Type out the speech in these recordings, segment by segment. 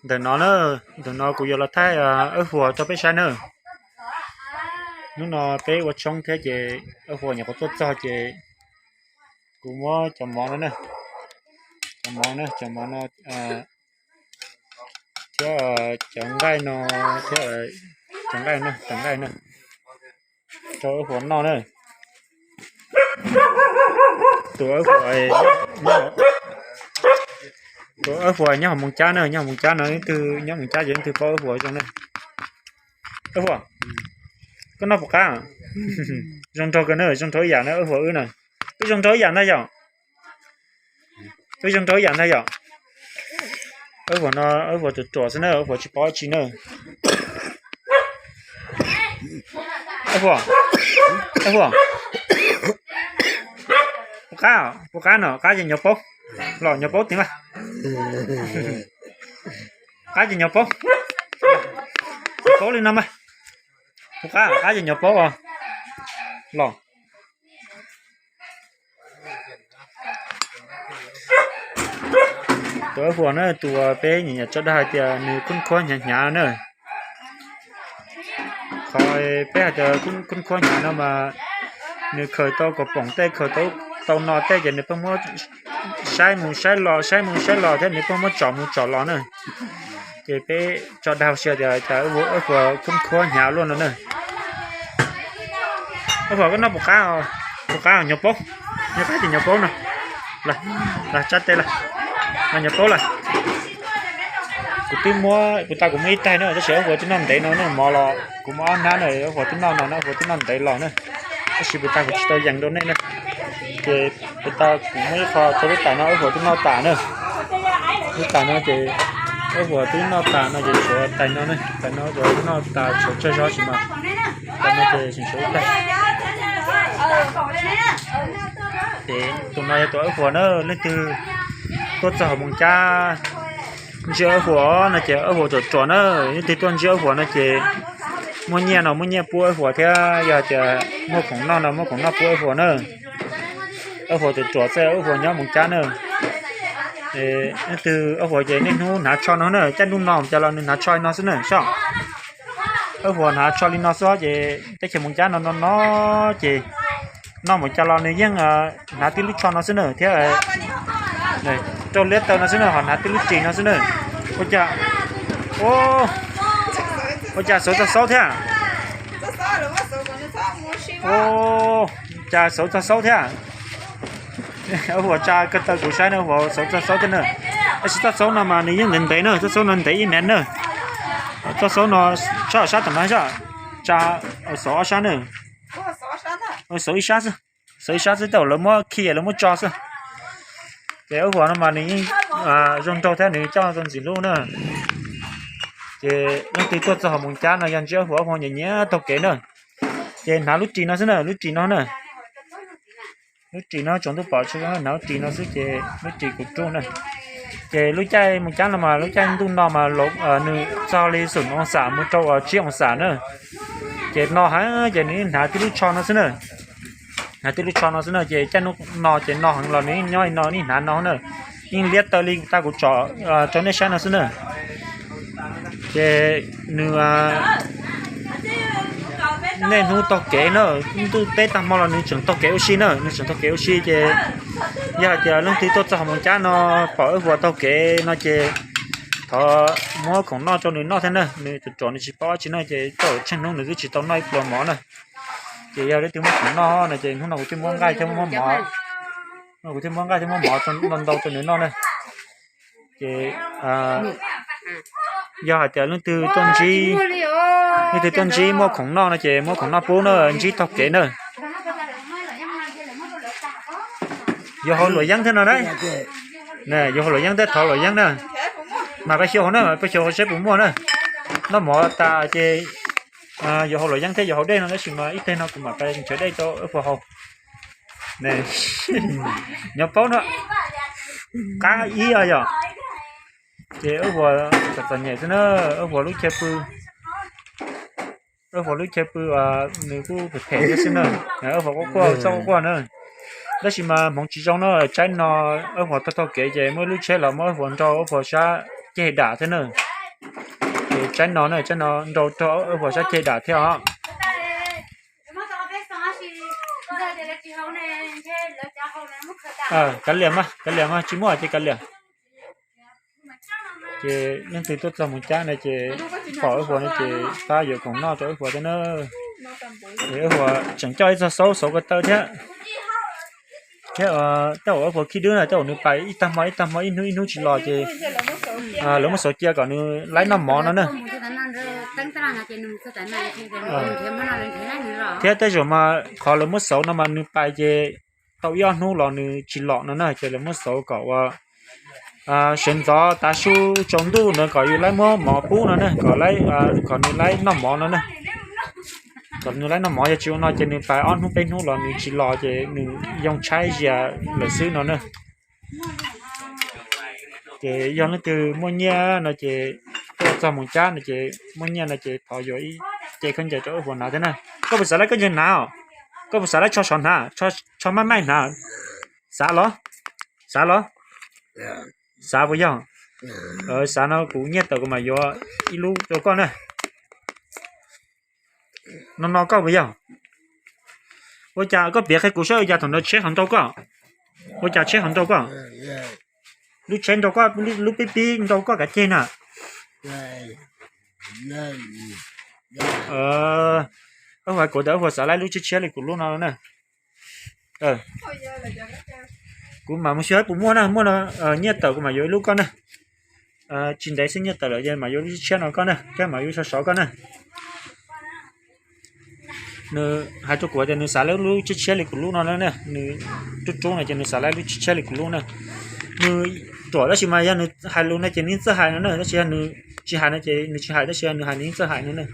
Ntawm no na, ntawm no kuv yuav los thaij Ab Huas rau peb saib na. Hnub no peb ua tshoob thiab ces Ab Huas nyuam qhuav tuaj txog ces kuv muab cov mov no na, cov mov na, cov mov no thiab cov nqaij no thiab, cov nqaij no, cov nqaij no rau Ab Huas noj na. Tus Ab Huas, tus Ab Huas nyob hauv Moos Cab na, nyob hauv Moos Cab no, leej twg nyob Moos Cab ces leej twg paub Ab Huas zoo na. Ab Huas, koj noj puas qab? Zoo nraug kawg na, zoo nraug ib yam na Ab Huas wb na. Wb zoo nraug ib yam ntag yom? Wb zoo nraug ib yam ntag yom? Ab Huas no, Ab Huas ruam ruam xwb na, Ab Huas tsis paub dab tsi na. Ab Huas, Ab Huas, puas qab, puas qab no, qab ces nyuam paub, los nyuam paub teev mas. Qab ces nyuam paub, paub li no mas. Puas qab, qab ces nyuam paub os. Los. Tus Ab Huas na, tus uas peb nyiam nyiam tso dag hais tias nws khub khuab hnyav hnyav na. Qhov peb hais tias khub khuab hnyav no mas nws khaws tau kaum poom tej, khaws tau, tau no tej ces nws pheej muab saib mus saib los, saib mus saib los thiab nws pheej muab tsom mus tsom los na. Ces peb tso dag hais tias cas Ab Huas khub khuab hnyav luaj no na. Ab Huas koj noj puas qab, puas qab nyuam paub, nyuam qab ces nyuam paub no. Los, los tsa tes los, los nyuam paub lawm. Kuv twb muab, kuv tas kuv muab ib taig na, tab sis Ab Huas twb noj ntev no na, mov los kuv muab ob hnab na, Ab Huas twb noj no na, Ab Huas twb noj ntev los na. Tab sis kuv tas kuv tsis tau yees rau nej na. Ces kuv tas kuv muab ib qho rau lub tais no, Ab Huas twb noj tas na. Lub tais no ces Ab Huas twb noj tas no ces tshuav tais no, tais no Ab Huas twb noj tas tshuav tsawg zog tab sis mas tais no ces tseem tshuav ib taig. Ces tus no yog tus Ab Huas na, leej twg tuaj txog hauv Moos Cab ntsib Ab Huas no ces Ab Huas ruam ruam na, leej twg tuaj ntsib Ab Huas no ces muaj nyiaj no muaj nyiaj pub Ab Huas thiab, yog tias muaj khoom noj no muaj khoom noj pub Ab Huas na. Ab Huas ruam ruam xwb, Ab Huas nyob Moos Cab na. Leej twg Ab Huas ces niaj hnub hnav tsho no na, caij ntuj no mus cas los nws hnav tsho li no xwb na soj. Ab Huas hnav tsho li no xwb ces teb chaws Moos Cab no no no ces noj mus cas los nws yeej hnav tib lub tsho no xwb na thiab. Rau liab taw no xwb na ho hnav tib lub ris no xwb na. Ua cas, ua cas xauv txog xaub thiab? Cas xauv txog xaub thiab? Ab Huas tsa ko taw kuv saib na, Ab Huas xauv txog xaub thiab na. Tab sis txoj xaub no mas nws yeej ntev ntev na, txoj xaub no ntev ib mev na. Txoj xaub no sab tom no sab, tsa xauv ob sab na. Xauv ib sab xwb, xauv ib sab xwb tej zaum lawv muab khi lawv muab tso xwb. Ces Ab Huas no mas nws yeej zoo nraug thiab nws coj tau ntxim hlub na. Ces leej twg tuaj txog hauv Moos Cab no yog ntsib Ab Huas, Ab Huas nyiam nyiam taug kev na. Ces hnav lub ris no xwb na, lub ris no na. Lub ris no tsaus ntuj pom tshua, hnav lub ris no xwb ces lub ris kuv rub na. Ces lub caij Moos Cab no mas lub caij ntuj no mas nws txog li xoom oo xam mus rau tsib oo xam na. Ces no heev ces nws hnav tib lub tsho no xwb na. Hnav tib lub tsho no xwb na ces caij ntuj no ces no heev los nws yeej nyob li no, yeej hnav no na. Yeej liab taw li tag kuv tsom rau nej saib no xwb na. Ces nws niaj hnub taug kev na, ntuj teb tag hmo los nws tseem taug kev ua si na, nws tseem taug kev ua si ces yog hais tias leej twg tuaj txog hauv Moos Cab no pom Ab Huas taug kev no ces thov muab khoom noj rau nws noj thiab na, nws ruam ruam nws tsis paub dab tsi na ces tej zaum tsheej hnub nws twb tsis tau noj ib pluag mov na. Ces yog leej twg muab khoom noj no ces hnub no kuv thiaj muab nqaij thiab muab mov, kuv thiaj muab nqaij thiab muab mov ntau ntau rau nws noj na. Ces yog hais tias leej twg tuaj ntsib, leej twg tuaj ntsib muaj khoom noj no ces muab khoom noj pub na, ntsib taug kev na. Yuav haus luam yeeb thiab no na. Yuav haus luam yeeb thiab, thov luam yeeb na. Mas peb xyuas hauv na, peb xyuas hauv seb puas muaj na. Noj mov tas ces yuav haus luam yeeb thiab yuav haus dej no tab sis mas ib teg no kuv mam pais nrhiav dej rau Ab Huas haus. Nyob paub no, qab ib yom. Ces Ab Huas txom txom nyem xwb na, Ab Huas lub chaw pw, Ab Huas lub chaw pw nws kuj phem phem thiab xwb na. Ab Huas quaj quaj txoj quaj quaj na. Tab sis mas hmoov tsis zoo na, tsaib no Ab Huas taug taug kev ces muaj ib lub tsheb los muab Ab Huas nrog Ab Huas sab ceg dam thiab na. Ces tsaib no na, tsaib no nrau rau wb huas sab ceg dam thiab os. Kav liam mas, kav liam mas, tsis muaj ces kav liam. Ces leej twg tuaj txog mus cab no ces pom wb huas no ces pab yuav khoom noj rau wb huas thiab na. Ces wb huas tseem coj ib txog xauv xauv ko taw thiab. Thiab tej zaum wb huas khib dwb na, tej zaum nws pais ib tag hmo ib tag hmo ib hnub ib hnub tsis los ces lawv muab xauv cia kom nws laib noj mov no na. Thiab tej zaum mas qhov lawv muab xauv no mas nws pais ces tau ib ob hnub los nws tsis los no na, ces lawv muab xauv kom ua sawv ntxov tav su tsaus ntuj no kom yus laib muab mov pub no na, kom nws laib noj mov no na. Kom nws laib noj mov, yog tsis ua no ces nws pais ob hnub peb hnub los nws tsis los ces nws yoo tshaib zias lawm xwb no na. Ces yog leej twg muaj nyiaj no ces tuaj txog mus cab no ces muaj nyiaj no ces thov yuav ib ce khaub ncaws rau wb huas hnav thiab na. Koj puas xav laib khaub ncaws hnav os? Koj puas xav laib tsho sov hnav, tsho maij maij hnav? Xav los? Xav los? Xav puas yog? Xav no kuv nyiaj tawm kuv mam yuav ib lub rau koj na. No no koj puas yog? Ua cas koj piav qhia kuv saib ua cas thaum ntawd tsheb ho nrau koj? Ua cas tsheb ho nrau koj? Lub tsheb nrau koj, lub pib pib nrau koj kav ceg na. Wb huas kuv tias wb huas xav laib lub tshiab tshiab li kuv lub no na. Kuv mam mus xyuas puas muaj na, muaj no nyiaj tawm kuv mam yuav ib lub koj na. Tsis ntev xwb nyiaj tawm lawm ces mam yuav lub tshiab tshiab no koj na, thiab mam yuav sov sov koj na. Nws hais rau kuv tias nws xav laib lub tshiab tshiab li kuv lub no na, nws rub rub no ces nws xav laib lub tshiab tshiab li kuv lub na. Nws ruam tab sis mas yog nws hais lus no ces nws yeej txawj hais no na, tab sis yog nws tsis hais no ces nws tsis hais, tab sis yog nws hais nws yeej txawj hais no na.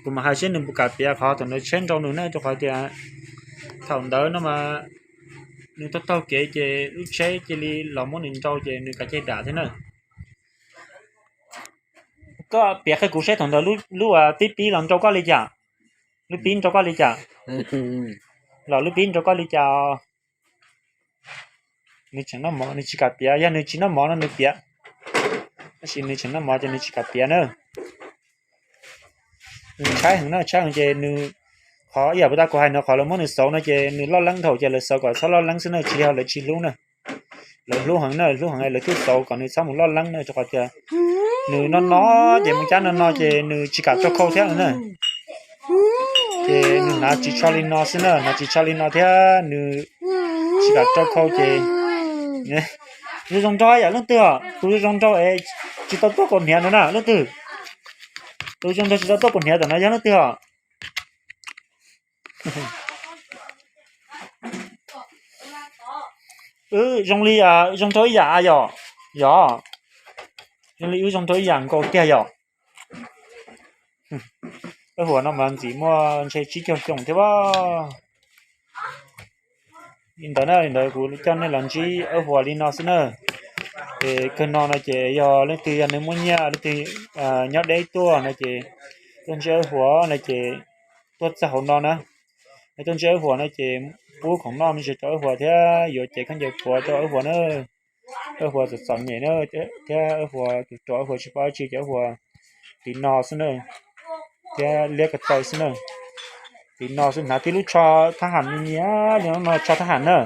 Kuv mam hais seb nws puas kam piav qhov thaum ntawd tsheb nrau nws na, rau qhov tias thaum ntawd no mas nws taug taug kev ces lub tsheb cia li los muab nws nrau ces nws kav ceg dam thiab na. Koj piav qhia kuv seb thaum ntawd lub pib pib los nrau koj li cas? Lub pib nrau koj li cas? Los lub pib nrau koj li cas? Nws tseem noj mov nws tsis kam piav, yog nws tsis noj mov no nws piav, tab sis nws tseem noj mov ces nws tsis kam piav na. Nws tshaib heev na, tshaib heev ces nws, qhov ib yam puas tas kuv hais no, qhov lawv muab nws xauv no ces nws loj leeb dhau ces lawv xauv kom txhob loj leeb xwb na, tsis yog lawv tsis hlub na. Lawv hlub heev na, hlub heev lawv thiaj xauv kom nws txhob mus loj leeb na, rau qhov tias nws no no ces mus cab no no ces nws tsis kam rau khau thiab na. Ces nws hnav ris tsho li no xwb na, hnav ris tsho li no thiab nws tsis kam rau khau ces. Tus zoo nraug yam leej twg os? Tus zoo nraug es tsis tau tuaj kaus hniav no na leej twg? Tus zoo nraug tsis tau tuaj kaus hniav tam no yog leej twg os? Wb zoo li, zoo nraug ib yam yom? Yog, zoo li wb zoo nraug ib yam nkaus tiag yom? Wb huas no mas ntxim muaj ntshe tsib caug xyoo thiab as. Li ntawd na, li ntawd kuv coj nej los ntsib wb huas li no xwb na. Es kawg no no ces yog leej twg yog nws muaj nyiaj, leej twg nyob deb tuaj no ces tuaj ntsib wb huas no ces tuaj txog hauv no na. Tuaj ntsib wb huas no ces pub khoom noj me ntsis rau wb huas thiab yuav cev khaub ncaws puav rau wb huas na. Wb huas txom txom nyem na, thiab wb huas tus ruam wb huas tsis paub dab tsi ces wb huas tiv no xwb na, thiab liab ko taw xwb na. Tiv no xwb, hnav tib lub tsho thab ham nyias nyias li no, tsho thab ham na.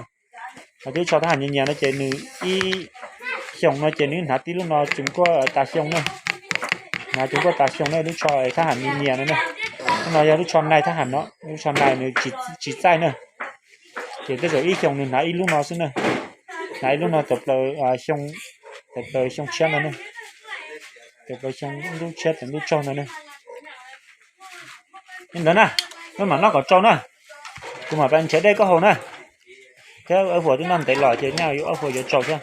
Hnav tib lub tsho thab ham nyias nyias no ces nws ib xyoos no ces nws hnav tib lub no tsuas kuaj tas xyoo na. Hnav tsuas kuaj tas xyoo na, lub tsho thab ham nyias nyias no na. Lub no yog lub tsho nai thab ham no, lub tsho nai nws tsis txaij na. Ces tej zaum ib xyoos nws hnav ib lub no xwb na. Hnav ib lub no tawm plaws xyoo, tawm plaws xyoo tshiab no na. Tawm plaws xyoo lub tshiab tawm lub tsaug no na. Li ntawd na, wb mam noj kom tsau na. Kuv mam pab nrhiav dej koj haus na. Thiab wb huas twb noj ntev los ces nyaj wb huas yuav tsau thiab.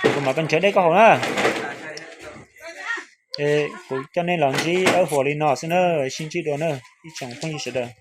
Kuv mam pab nrhiav dej koj haus na. Es kuv coj nej los ntsib wb huas li no xwb na, sib ntsib dua na ib tsoom phooj ywg sawv daws.